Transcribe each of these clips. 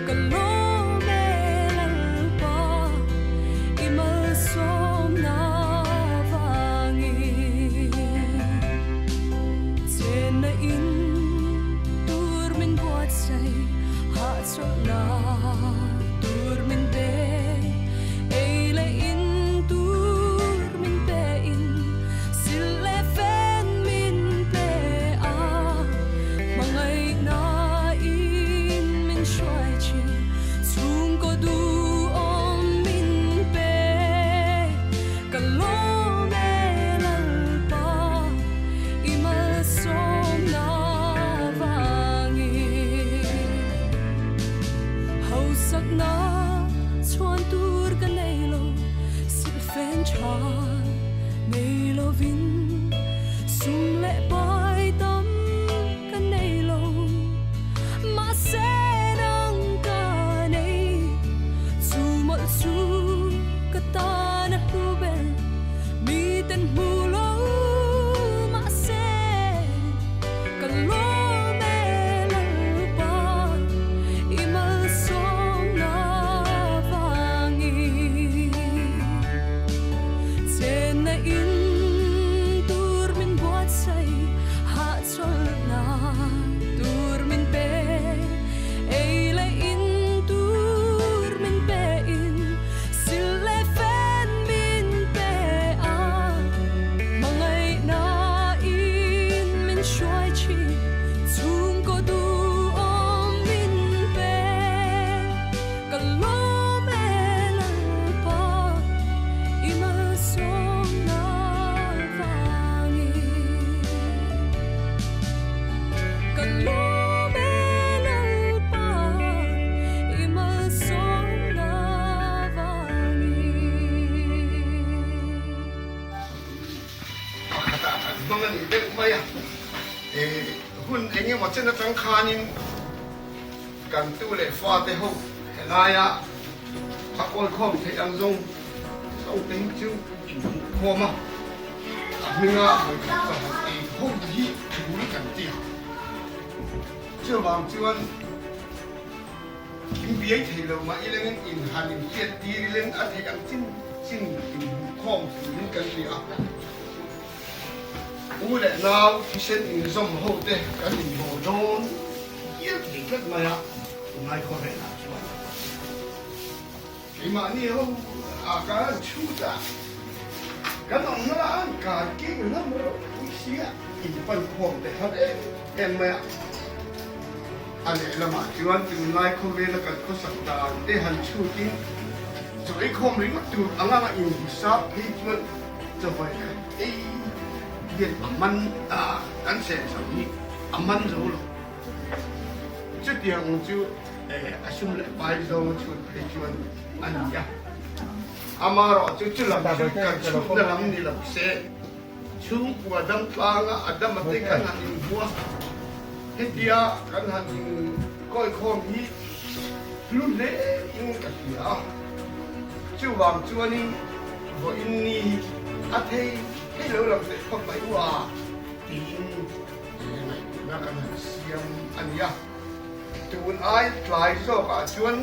Ka lawm e Lalpa, i malsawmna vangin. Chenna in tur min buatsaih, hahchawlhna tur min pe. Ei leh in tur min pe in, sil leh fen min pe a. Hmangaihna in min hruai thin, chhungkaw duhawm min pe. Ka lawm e Lalpa, i malsawmna vangin. Hausakna chhuan tur ka nei lo, silhfen tha nei lovin sum leh pai tam ka nei lo. Mahse nang ka nei, chu mawlh chu ka tan a hlu ber, miten hmu lo mahse ka lawm e Lalpa, i malsawmna vangin. Chenna in tur min buatsaih hahchawlhna tur min pe, ei leh in tur min pe in, sil leh fen min pe a, hmangaihna in min hruai thin, chhungkaw duhawm min pe. Ka lawm e Lalpa, i malsawmna vangin. Ka lawm e Lalpa, i malsawmna vangin. Pakhatah kan hmang a nih deuh mai a, hun eng emaw chen atang khanin Kan tu leh fate ho helaia a kawlkhawm theih ang zawng zawng te hi chu inhmuhkhawm a, a hminga vawikhat ka han ei ho hi thul kan ti a. Chuvang chuan in biai thei lo mah ilengin in han inhriat tir ileng a theih ang chin chin inhmuhkhawm turin kan ti a. U leh nau thisen inzawm ho te kan inbawh dawn hial thei tlat mai a, tunlai khawvelah chuan keimahni ho ah ka han chhut a, kan awmna lah an kar keng lam ropui sia inpan khawm te har em em mai a. A lehlamah chuan tunlai khawvela kan khawsak dan te han chhutin chaw eikhawm ringawt tur anga inhisap phei chuan Chawhmeh khat ei hian a man a, kan senso hi a man zo lo. Chutiang chu a sum leh pai zawng a chhut phei chuan a ni a. Amaherawh chu chu lam chu kan chhutna lam ni lo se, chhungkua dam tlanga a dam a te kan han inhua. Hetia kan han inkawikhawm hi hlu hle in ka hria a. Chuvang chuanin vawiin ni hi a thei thei lo lang teh phawt mai u a tiin ngaihtuahna kan han siam a ni a. Tun ai tlai zawkah chuan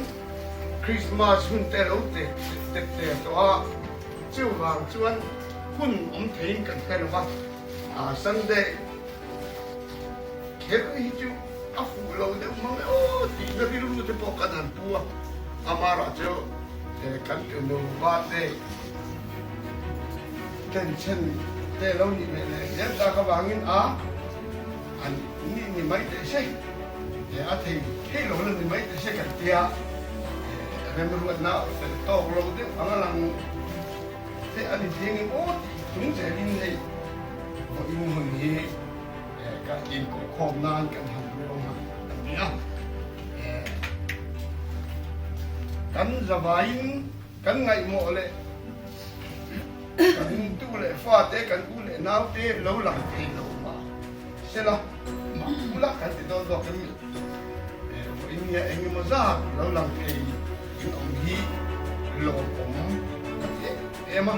Krismas hun te lo tek tek der tawh a, chuvang chuan hun awm theiin kan hre lo va, Sunday kher hi chu a fuh lo deuh mang e aw tihna rilru te pawh kan han pu a, amaherawh chu kan tunu va te tension te lo nih leh leh zel tak avangin a an nih ni mai teh se, a thei thei lo la ni mai teh se kan tia remruatna fel tawk lo deuh ang a lang te a ni thei ang em aw tih chung zelin hei vawiin hun hi Ka inkawhkhawm nan kan han ruang a a ti a. Kan zavaiin kan ngaihmawh leh kan tu leh fate, kan u leh naute lo lang thei lo mah sela, mah ula kan ti dawn zawk em ni? Vawiin nge eng emaw zat lo lang thei in awm hi lawmawm ka ti em em a.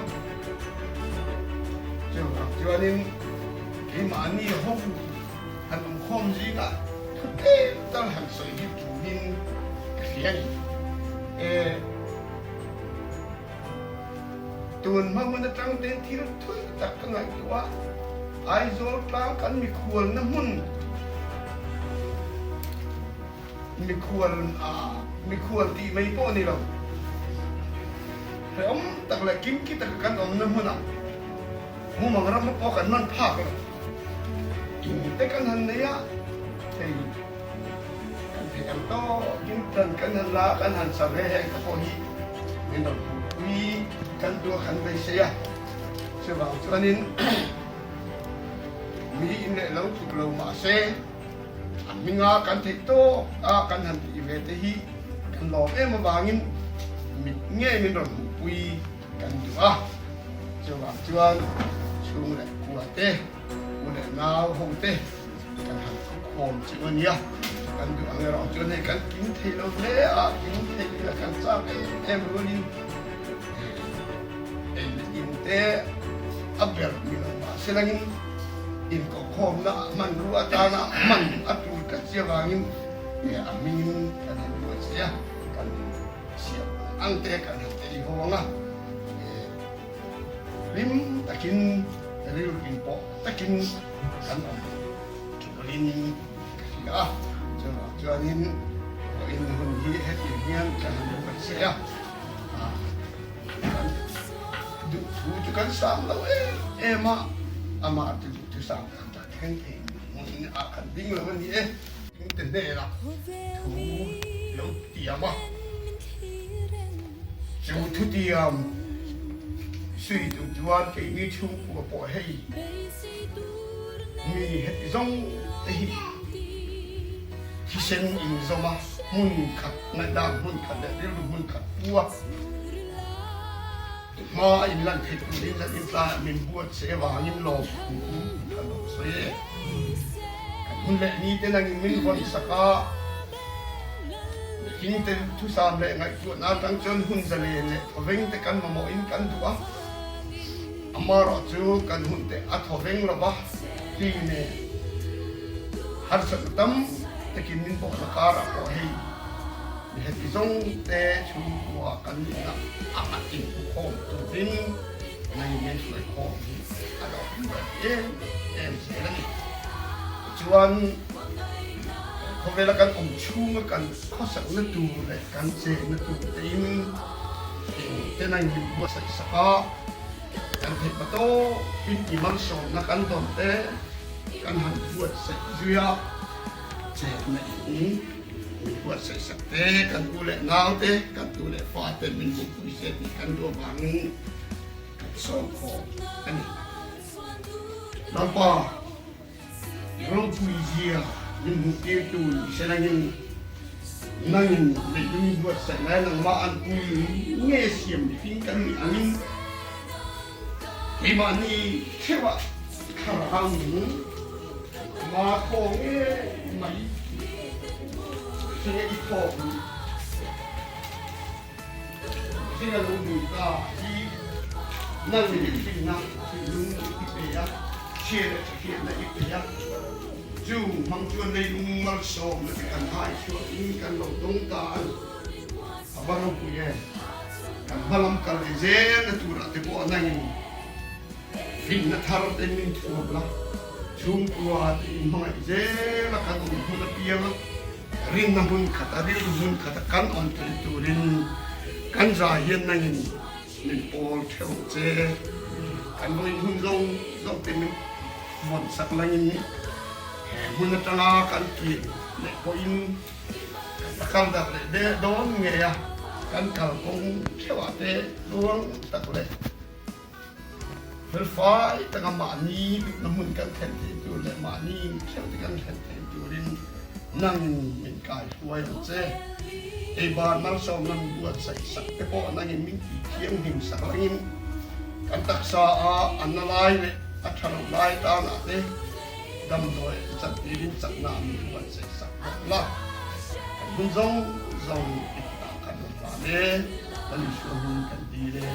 Chuvang chuanin keimahni ho han awmkhawm zingah thu tlem tal han sawi hi turin ka hria. hria a ni. E, tun hma hmun atang ten thil thui tak ka ngaihtuah a, Aizawl tlang kan mikhualna hmun, Mikhual mikhual tih mai pawh a ni lo. Hrehawm tak leh kimki taka kan awmna hmunah mumang ram pawh kan man phak lo. In te kan han nei a, hei kan theih ang tawkin tan kan han la a, kan han sa ve heng te pawh hi min rawn hmuhpui kan duh a, kan beisei a. Chuvang chuanin mi in leh lo tluk lo mahse, A hminga kan theih tawk a kan han tih ve te hi kan lawm em avangin mit ngei min rawn hmuhpui kan duh a. Chuvang chuan chhung leh kua te, u leh nau ho te kan han khawm chu a nia. Kan duh ang erawh chuan hei kan kim thei lo hle a, kim thei ila kan chak em em rualin ei leh in te a ber ni lo mahse langin Inkawhkhawmna hmanrua atana hman a tul tlat si avangin a hmingin kan han buai che a, kan siam ang ang te kan han tei hawng a, hlim takin rilru pawh takin kan awm turin ka hria a, chuvang chuanin vawiin hun hi hetiang hian kan han buai che a. Kan duh thu chu kan sang lo em em a, amah chu duh thu sang tak tak thleng thei hmun ah kan ding lo a ni e. Eng te hnenah thu lo tiam a, chu thu tiam sui duh chuan keini chhungkua pawh hei mi heti zawng te hi thisen inzawm a, hmun khat ngaihdan hmun khat leh rilru hmun khat pu a. Hma a inlan theih turin zan intlaiah min buat che vangin lawm thu kan rawn sawi e. Kan hun leh ni te nangin min vawn sak a, mihring te thusam leh ngaihtuahna atang chuan hun zalen leh thawveng te kan mamawhin kan duh a, amaherawhchu kan hun te a thawveng lo va, hri nen harsatna tam takin min bawhna karah pawh hei Heti zawng te chhungkua kan nihna a inhmukhawm turin nang min hruaikhawm hi a lo hmuh em em zel a ni. Tichuan, khawvela kan awm chhunga kan khawsakna tur leh kan chenna tur tein eng te nang min buatsaih sak a, kan theih patawpin i malsawmna kan dawn te kan han buatsaih zui a, chenna in. Min buatsaih sak te, kan u leh nau te, kan tu leh fa te min hmuhpui se tih kan duh avangin kan sawm khawm a ni. Lalpa, i ropui zia min hmuhtirtu ni se nangin, nangin leilung i buatsaih lai nangmah an pui nge siam mihring kan nih angin, keimahni theuhah thlarau nung ma thaw nge mai hringa i thawk ni hringa lo nung ta hi nang in hrinna thinlung i pe a, chhia leh thahriatna i pe a, chu hmang chuan leilung malsawmna te kan hai chhuakin kan lo dawng ta a ni. A va ropui e. Kan hmalam kal leh zelna turah te pawh nangin hlimna thar te min thuam la, chhungkua te inhmangaih zela kan awm hmun apiang a, rinna hmun khata rilru hmun khata kan awm thei turin kan za hian nangin min pawl theuh ang che. Kan vawiin hun zawng zawng te min vawn sak langin he hmun atanga kan kir leh pawhin Ka kal dak leh deh dawn ngei a, kan kal kawng theuhah te tluang tak leh felfai taka mahni duhna hmun kan thlen theih tur leh mahni theuh te kan thlen theih turin nangin min kai hruai ang che. Ei bar malsawmna min buatsaih sak te pawh nangin min tih thianghlim sak langin kan taksa a a na lai leh a tha lo lai tanah te Damdawi chantirin chakna min buatsaih sak bawk la, kan hun zawng zawng i kutah kan rawn hlan e, kan Isua hming kan dil e.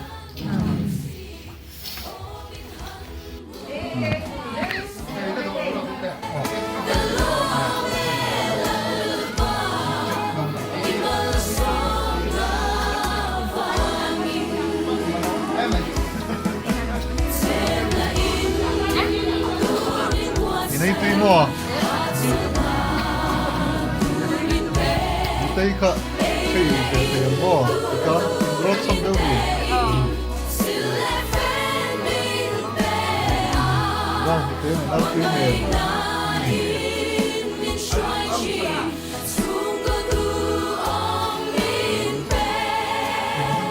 chei ve thei ang maw tikhan inrawt cham deuh ni. Round hi te an arpui hmel.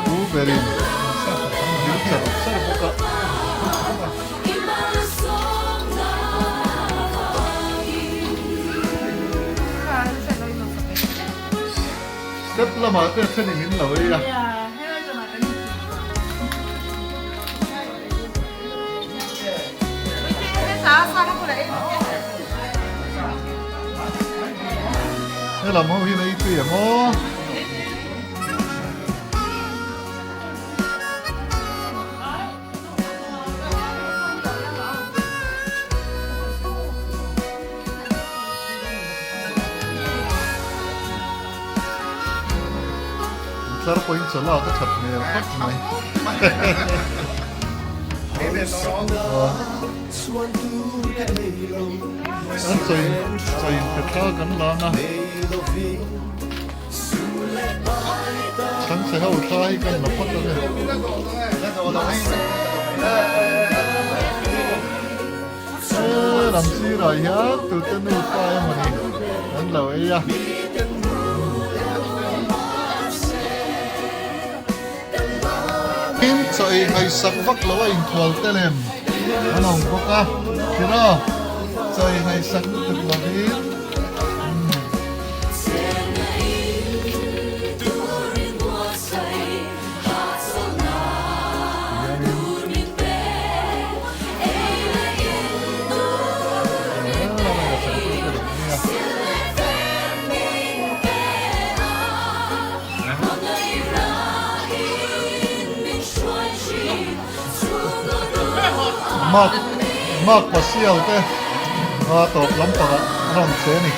Pu berin dil char char bawk a. Step lamah te thenin in lo ei a. Helam ho hian ei tui ang aw. Tlar pawhin chaw lak a that hmel khawp mai. An chaw in chaw in pe thla kan lan a. Chhangchhe ho thla hi kan la phawt ang e. He lam sirah hian tute nupa emawni an lo ei a. Tin chaw ei ngaihsak vak lo a inkhual te lem an awm bawk a, tiraw chaw ei ngaihsak lutuk lovin. Mark Mark Pasial te a tawp lampangah a rawn che a ni.